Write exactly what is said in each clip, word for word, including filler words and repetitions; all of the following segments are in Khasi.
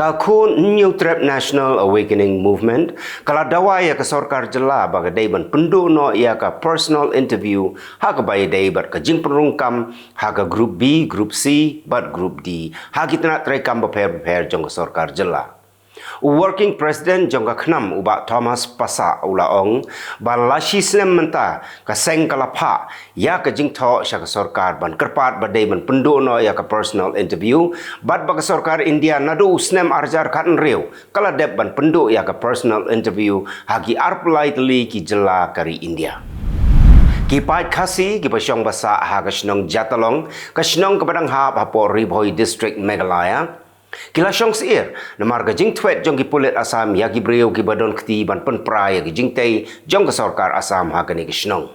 Ka khun Hynñiewtrep National Awakening Movement ka la dawa ïa ka sorkar jylla ba ka dei ban pynduh noh ïa ka personal interview ha kaba ïadei bad ka jingpynrung kam ha ka Group B, Group C bad Group D ha ki tnat treikam bapher bapher jong ka sorkar jylla. U Working President jong ka KHNAM, u Bah Thomas Passah, u la ong ba la shi snem mynta ka seng ka la phah ïa ka jingthoh sha ka sorkar ban kyrpad ba dei ban pynduh noh ïa ka personal interview bad ba ka sorkar India naduh u snem ar hajar khathynriew ka la dep ban pynduh ïa ka personal interview ha ki arphew lai tylli ki jylla ka ri India. Ki paid Khasi kiba shong ba sah ha ka shnong Jatalong, ka shnong kaba dang hap hapoh Ri Bhoi District, Meghalaya, ki la shong syiar namar ka jingthwet jong ki pulit Assam ïa ki briew kiba don kti ban pynpra ïa ki jingtei jong ka sorkar Assam ha kane ka shnong.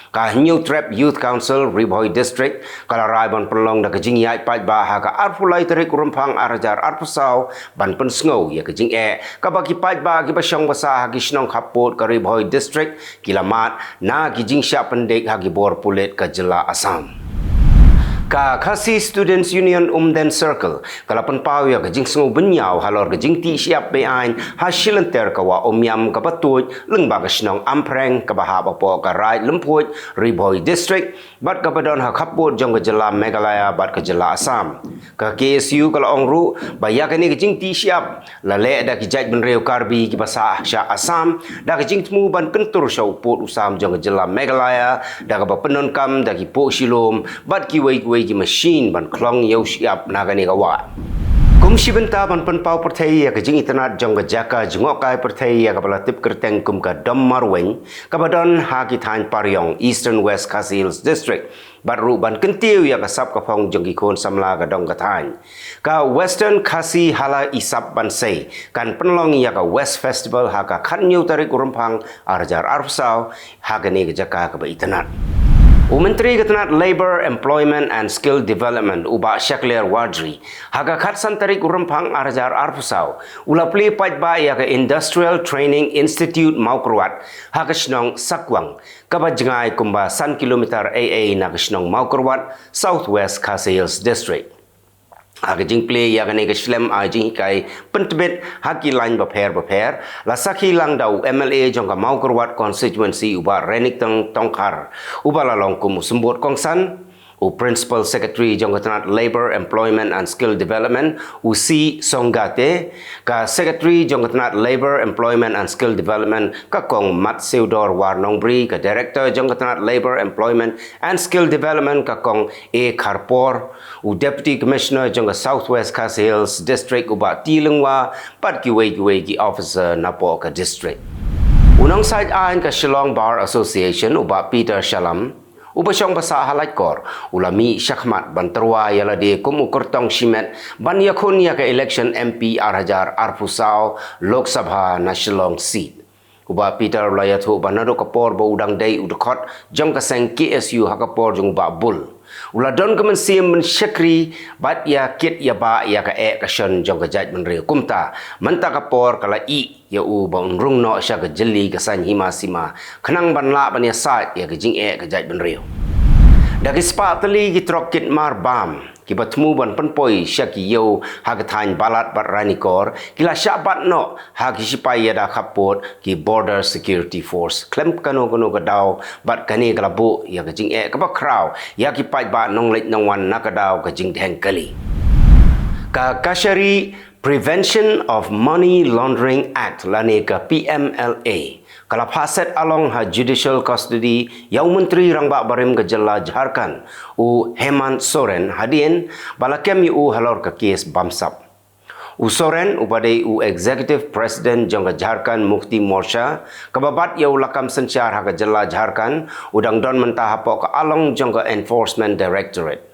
Ka Hynñiewtrep Youth Council Ri Bhoi District ka la rai ban pynlong da ka jingïaid paidbah ha ka arphew lai tarik u Rymphang ar hajar arphew saw ban pynsngew ïa ka jingeh kaba ki paidbah kiba shong ba sah ha ki shnong khappud ka Ri Bhoi District ki la mad na ki jingshah pyndik ha ki bor pulit ka jylla Assam. Ka Khasi Students Union Umden Circle ka la pynpaw ïa ka jingsngew bynñiaw halor ka jingtih shyiap beaiñ ha shilynter ka wah Umiam kaba tuid lyngba ka shnong Amphreng kaba hap hapoh ka Raid Lymphuid, Ri Bhoi District, bad kaba don ha khappud jong ka jylla Meghalaya bad ka jylla Assam. Ka K S U ka la ong ruh ba ïa kane ka jingtih shyiap la leh da ki jaitbynriew Karbi kiba sah sha Assam da ka jingthmu ban kyntur sha u pud u sam jong ka jylla Meghalaya da kaba pyndonkam da ki puh shilum bad kiwei kiwei ki mashin ban khlong ïa u shyiap na kane ka wah. Kum shi bynta ban pynpaw pyrthei ïa ka jingitynnad jong ka jaka jngohkai pyrthei ïa kaba la tip kyrteng kum ka Dom Marwein kaba don ha ki thaiñ Pariong, Eastern West Khasi Hills District, bad ruh ban kyntiew ïa ka sap ka phong jong ki khun samla ka dong ka thaiñ, ka Western Khasi Hala Isap Bansei kan pynlong ïa ka West Festival ha ka khathynñiew tarik u Rymphang ar hajar arphew saw ha kane ka jaka kaba itynnad. U Myntri ka tnat Labour, Employment and Skill Development, u Bah Shakliar Warjri, ha ka khatsan tarik u Rymphang ar hajar arphew saw u la plie paidbah ïa ka Industrial Training Institute Mawkyrwat ha ka shnong Sakwang, kaba jngai kumba san kilometer ei ei na ka shnong Mawkyrwat, South West Khasi Hills District. Ha ka jingplie ïa kane ka shlem ai jinghikai pyntbit ha ki lain bapher bapher, la sakhi lang da u M L A jong ka Mawkyrwat Constituency, u Bah Renikton Tongkhar, uba la long kum u symbud kongsan, u Principal Secretary jong ka tnat Labour, Employment and Skill Development, u C Songate, ka Secretary jong ka tnat Labour, Employment and Skill Development, ka Kong Matseudor Warnongbri, ka Director jong ka tnat Labour, Employment and Skill Development, ka Kong A Kharpor, u Deputy Commissioner jong ka South West Khasi Hills District, u Bah T Lyngwa, bad kiwei kiwei ki officer napoh ka district. U nongsaid aiñ ka Shillong Bar Association, u Bah Peter Shallam, uba shong ba sah ha Laitkor, u la mih shakhmat ban tyrwa ïa lade kum u kyrtong shimet ban ïakhun ïa ka election M P ar hajar arphew saw Lok Sabha na Shillong seat. U Bah Peter u la ïathuh ba naduh ka por ba u dang dei u dkhot jong ka seng K S U ha ka por jong u Bah Bull, u la don ka mynsiem ban shakri bad ïa kit ïa bah ïa ka eh ka shon jong ka jaitbynriew. Kumta mynta ka por ka la ih ïa u ba un rung noh sha ka jylli ka saiñ hima sima khnang ban lah ban ïasaid ïa ka jingeh ka jaitbynriew. Da ki spah tylli ki trok kit mar bam kiba thmu ban pynpoi sha ki ïew ha ka thaiñ Balat bad Ranikor ki la shah bat noh ha ki shipai ïada khappud, ki Border Security Force, khlem kano kano ka daw, bad kane ka la buh ïa ka jingeh kaba khraw ïa ki paidbah nongleit nongwan na ka daw ka jingdheng kali. Ka Kashari Prevention of Money Laundering Act lane ka P M L A ka la phah set along ha judicial custody ïa u Myntri Rangbah Barim ka jylla Jharkhand, u Hemant Soren, hadien ba la kem ïa u halor ka kes bamsap. U Soren, uba dei u Executive President jong ka Jharkhand Mukti Morcha, kaba bat ïa u lakam synshar ha ka jylla Jharkhand, u dang don mynta hapoh ka along jong ka Enforcement Directorate.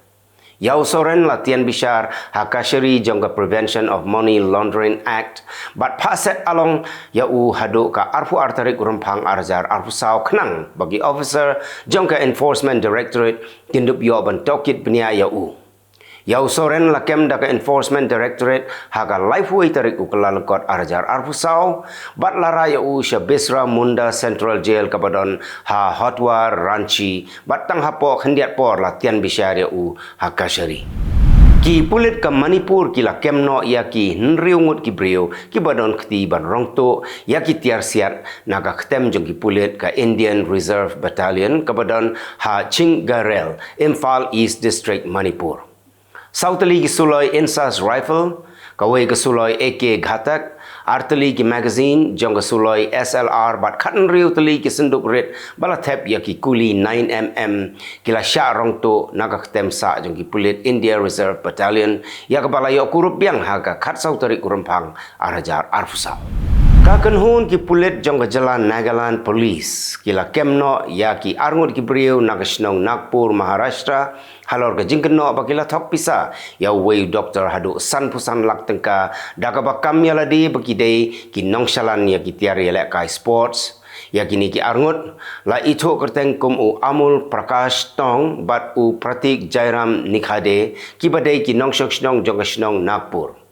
Ïa u Soren la tian bishar ha Kashari jong ka Prevention of Money Laundering Act bad phah set along ïa u haduh ka arphew ar tarik u Rymphang ar hajar arphew saw khnang ba ki officer jong ka Enforcement Directorate kin dup ïoh ban tohkit bniah ïa u. Ïa u Soren la kem da ka Enforcement Directorate ha ka laiphew wei tarik u Kyllalyngkot ar hajar arphew saw bad la rah ïa u sha Birsa Munda Central Jail kaba don ha Hotwar, Ranchi, bad tang hapoh khyndiat por la tian bishar ïa u ha Kashari. Ki pulit ka Manipur ki la kem noh ïa ki hynriew ngut ki briew kiba don kti ban rong tuh ïa ki tiar siat na ka ktem jong ki pulit ka Indian Reserve Battalion kaba don ha Chinggarel, Imphal East District, Manipur. Saw tylli ki suloi Insas Rifle, kawei ka suloi A K Ghatak, ar tylli ki magazine jong ka suloi S L R bad khathynriew tylli ki synduk rit ba la thep ïa ki kuli nine M M ki la shah rong tuh na ka ktem sah jong ki pulit India Reserve Battalion, ïa kaba la ïoh kurup biang ha ka khatsaw tarik u Rymphang ar hajar arphew saw. Ka kynhun ki pulit jong ka jylla Nagaland Police ki la kem noh ïa ki arngut ki briew na ka shnong Nagpur, Maharashtra, halor ka jingkynnoh ba ki la thok pisa ïa uwei u doktor haduh sanphew san lak tyngka da kaba kam ïa lade ba ki dei ki nongshalan ïa ki tiar ïalehkai sports. Ïa kine ki arngut la ithuh kyrteng kum u Amol Prakash Tong bad u Pratik Jairam Nikhade, kiba dei ki nongshong shnong jong ka shnong Nagpur.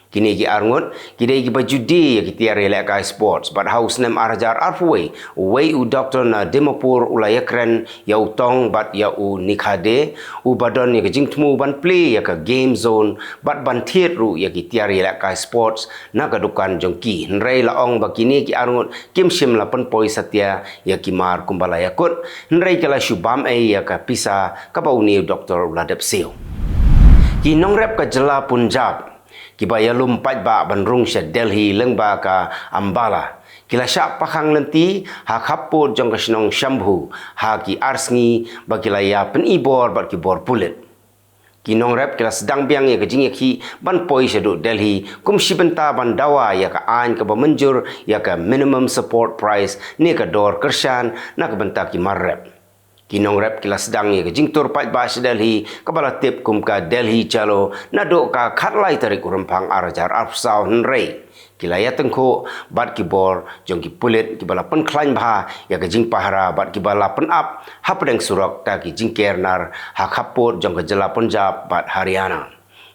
Kine ki arngut ki dei kiba ju die ïa ki tiar ïalehkai sports bad ha u snem ar hajar arphew wei, uwei u doktor na Dimapur u la ïakren ïa u Tong bad ïa u Nikhade, uba don ïa ka jingthmu ban plie ïa ka game zone bad ban thied ruh ïa ki tiar ïalehkai sports na ka dukan jong ki. Hynrei la ong ba kine ki arngut kim shym la pynpoi satia ïa ki mar kumba la ïakut, hynrei ki la shu bam ei ïa ka pisa kaba une u doktor u la dep siew. Ki nongrep ka jylla Punjab kiba ïalum paidbah ban rung sha Delhi lyngba ka Ambala ki la shah pakhang lynti ha khappud jong ka shnong Shambhu ha ki ar sngi ba ki la ïa pynibor bad ki bor pulit. Ki nongrep ki la sdang biang ïa ka jingïakhih ban poi shaduh Delhi kum shi bynta ban dawa ïa ka aiñ kaba mynjur ïa ka minimum support price ne ka dor kyrshan na ka bynta ki mar rep. Ki nongrep ki la sdang ïa ka jingtur paidbah sha Delhi kaba la tip kum ka Delhi Chalo naduh ka khatlai tarik u Rymphang ar hajar arphew saw, hynrei ki la ïatyngkhuh bad ki bor jong ki pulit kiba la pynkhlaiñ bha ïa ka jingpahara bad kiba la pynap hapdeng surok da ki jingker nar ha khappud jong ka jylla Punjab bad Haryana.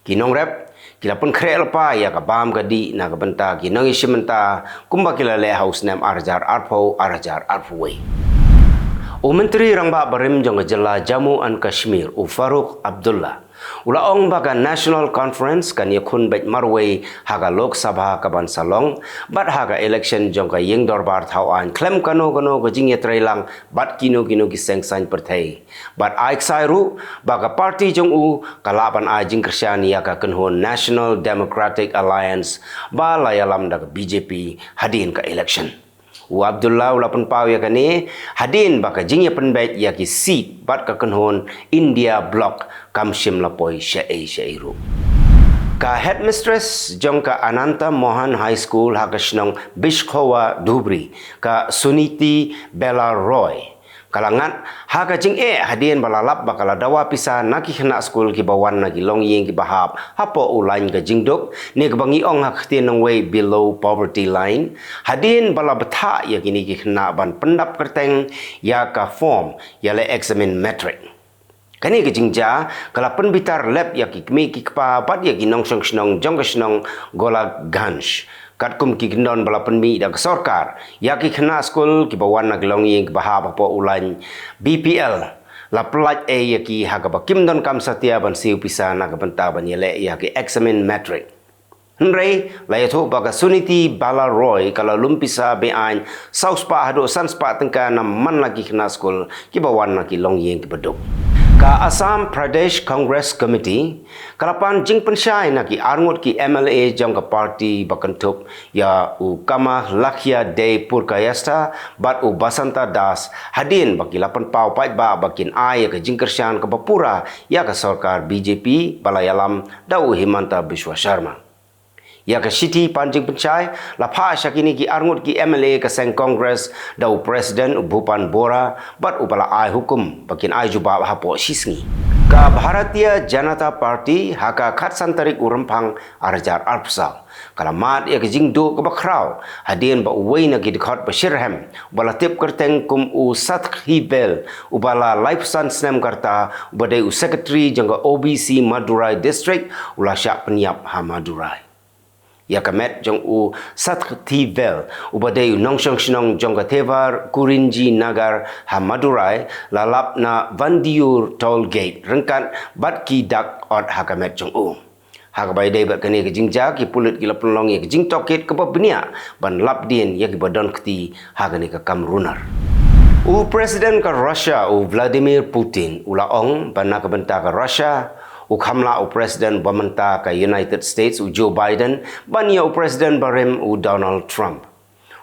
Ki nongrep ki la pynkhreh lypa ïa ka bam ka dih na ka bynta ki nongïashim bynta kumba ki la leh ha u snem ar hajar arphew, ar hajar arphew wei. U Myntri Rangbah Barim jong ka jylla Jammu and Kashmir, u Farooq Abdullah, u la ong ba ka National Conference kan ïakhun beit marwei ha ka Lok Sabha kaban sa long bad ha ka election jong ka Ïing Dorbar Thaw Aiñ khlem kano kano ka jingïatreilang bad kino kino ki seng saiñ pyrthei. Bad ai ksai ruh ba ka party jong u ka lah ban ai jingkyrshan ïa ka kynhun National Democratic Alliance ba la ïalam da ka B J P hadien ka election. U Abdullah u la pynpaw ïa kane hadien ba ka jingïapynbeit ïa ki seat bad ka kynhun India Bloc kam shym la poi shaei shaei ruh. Ka headmistress jong ka Ananta Mohan High School ha ka shnong Bishkhowa Dhubri, ka Suniti Bella Roy, ka la ngat ha ka jingeh hadien ba la lap ba ka la dawa pisa na ki khynnah skul kiba wan na ki longïing kiba hap hapoh u lain ka jingduk, ne kaba ngi ong ha ka ktien nongwei below poverty line, hadien ba la bthah ïa kine ki khynnah ban pyndap kyrteng ïa ka form ïaleh eksamin matric. Kane ka jingjia ka la pynbitar lep ïa ki kmie ki kpa bad ïa ki nongshong shnong jong ka shnong Golaganj. Katkum ki kyndon ba la pynmih da ka sorkar, ïa ki khynnah skul kiba wan na ki longïing kiba hap hapoh u lain B P L la pyllait ei ïa ki ha kaba kim donkam satia ban siew pisa na ka bynta ban ïaleh ïa ki eksamin matric. Hynrei la ïathuh ba ka Suniti Bala Roy ka la lum pisa be-aiñ saw spah haduh san spah tyngka na man la ki khynnah skul kiba wan na ki longïing kiba duk. Ka Assam Pradesh Congress Committee ka la pan jingpynshai na ki arngut ki M L A jong ka party ba kynthup ïa u Kamakhya Dei Purkayastha bad u Basanta Das hadien ba ki la pynpaw paidbah ba kin ai ïa ka jingkyrshan kaba pura ïa ka sorkar B J P ba la ïalam da u Himanta Biswa Sharma. Ïa ka shithi pan jingpynshai la phah sha kine ki arngut ki M L A ka seng Congress da u President u Bhupan Bora bad uba la ai hukum ba kin ai jubab hapoh shisngi. Ka Bharatiya Janata Party ha ka khatsan tarik u Rymphang ar hajar arphew saw ka la mad ïa ka jingduh kaba khraw hadien ba uwei na ki dkhot ba shitrhem ba la tip kyrteng kum u Satkhi Bel, uba la laiphew san snem ka rta, uba dei u secretary jong ka O B C Madurai District, u la shah pynïap ha Madurai. Ïa ka met jong u Satyajit Ray, uba dei u nongshong shnong jong ka Thevar Kurinji Nagar ha Madurai, la lap na Vandiur Toll Gate ryngkat bad ki dak ot ha ka met jong u. Ha kaba ïadei bad kane ka jingjia, ki pulit ki la pynlong ïa ka jingtohkit kaba bniah ban lap dien ïa kiba don kti ha kane ka kam runar. U President ka Russia, u Vladimir Putin, u la ong ba na ka bynta ka Russia, u kham lah u President ba mynta ka United States, u Joe Biden, ban ïa u President barim, u Donald Trump.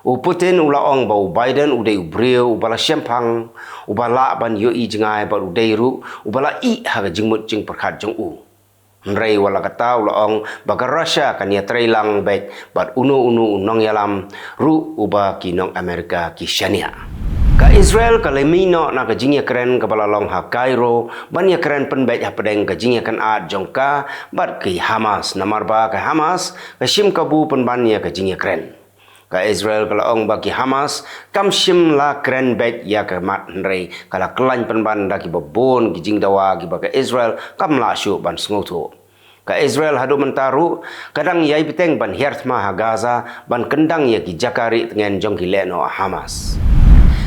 U Putin u la ong ba u Biden u dei u briew uba la shemphang, uba lah ban ïohi jngai bad u dei ruh uba la ih ha ka jingmut jingpyrkhat jong u. Hynrei wat la katta u la ong ba ka Russia kan ïatreilang beit bad uno uno u nongïalam ruh uba ki nong Amerika ki shaniah. Ka Israel ka la mih noh na ka jingïakren kaba la long ha Cairo ban ïakren pynbeit hapdeng ka jingïakynad jong ka bad ki Hamas, namar ba ka Hamas ka shim kabu pynban ïa ka jingïakren. Ka Israel ka la ong ba ki Hamas kam shym la kren beit ïa ka mat, hynrei ka la khlaiñ pynban da kiba bun ki jingdawa kiba ka Israel kam lah shuh ban sngewthuh. Ka Israel haduh mynta ruh ka dang ïai bteng ban hiar thma ha Gaza ban kyndang ïa ki jaka rieh tngen jong ki lehnoh Hamas.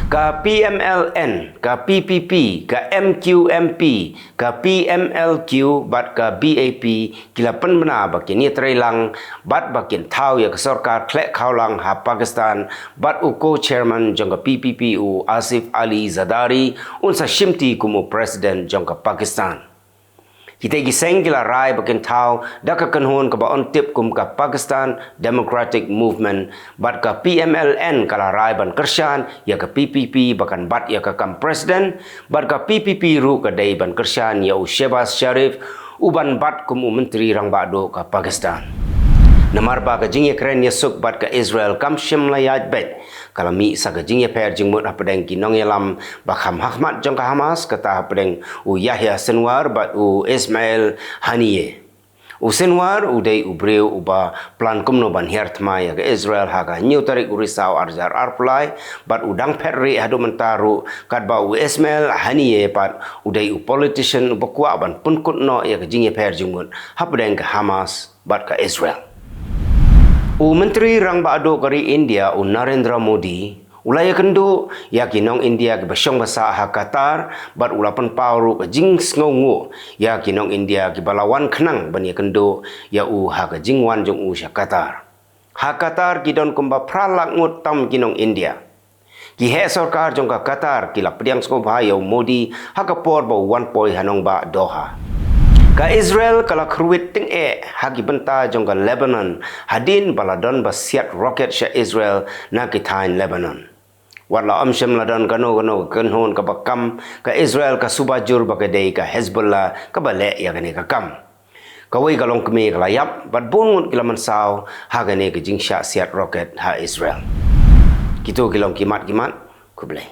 Ka P M L N, ka P P P, ka M Q M P, ka P M L Q bad ka B A P ki la pynbna ba kin ïatreilang bad ba kin thaw ïa ka sorkar khleh khawlang ha Pakistan, bad u co-chairman jong ka P P P, u Asif Ali Zardari, un sa shimti kum u president jong ka Pakistan. Kitei ki seng ki la rai ba kin thaw da ka kynhun kaba yn tip kum ka Pakistan Democratic Movement, bad ka P M L N ka la rai ban kyrshan ïa ka P P P ba kan bat ïa ka kam president, bad ka P P P ruh ka dei ban kyrshan ïa u Shehbaz Sharif u ban bat kum u Myntri Rangbah Duh ka Pakistan. Namar ba ka jingïakren ïasuk bad ka Israel kam shym la ïaid beit, ka la mih sa ka jingïapher jingmut hapdeng ki nongïalam ba kham hakhmat jong ka Hamas, kata hapdeng u Yahya Sinwar bad u Ismail Haniyeh. U Sinwar u dei u briew uba plan kumno ban hiar thma ïa ka Israel ha ka hynñiew tarik u Risaw ar hajar arphew lai, bad u dang phet rieh haduh mynta ruh, katba u Ismail Haniyeh pat u dei u politician uba kwah ban pynkut noh ïa ka jingïapher jingmut hapdeng ka Hamas bad ka Israel. U Myntri Rangbah Duh ka ri India, u Narendra Modi, u la ïakynduh ïa ki nong India kiba shong ba sah ha Qatar, bad u la pynpaw ruh ka jingsngewnguh ïa ki nong India kiba la wan khnang ban ïakynduh ïa u ha ka jingwan jong u sha Qatar. Ha Qatar ki don kumba phra lak ngut tam ki nong India. Ki heh sorkar jong ka Qatar ki la pdiang sngewbha ïa u Modi ha ka por ba u wan poi ha nongbah Doha. Ka Israel ka la kyrwit tyngeh ha ki bynta jong ka Lebanon hadien ba la don ba siat rocket sha Israel na ki thaiñ Lebanon. Wat la ym shym la don kano kano ka kynhun kaba kam, ka Israel ka suba jur ba ka dei ka Hezbollah kaba leh ïa kane ka kam. Kawei ka longkmie ka la ïap bad bun ngut ki la mynsaw ha kane ka jingshah siat rocket ha Israel. Kito ki long ki mat ki mat. Khublei.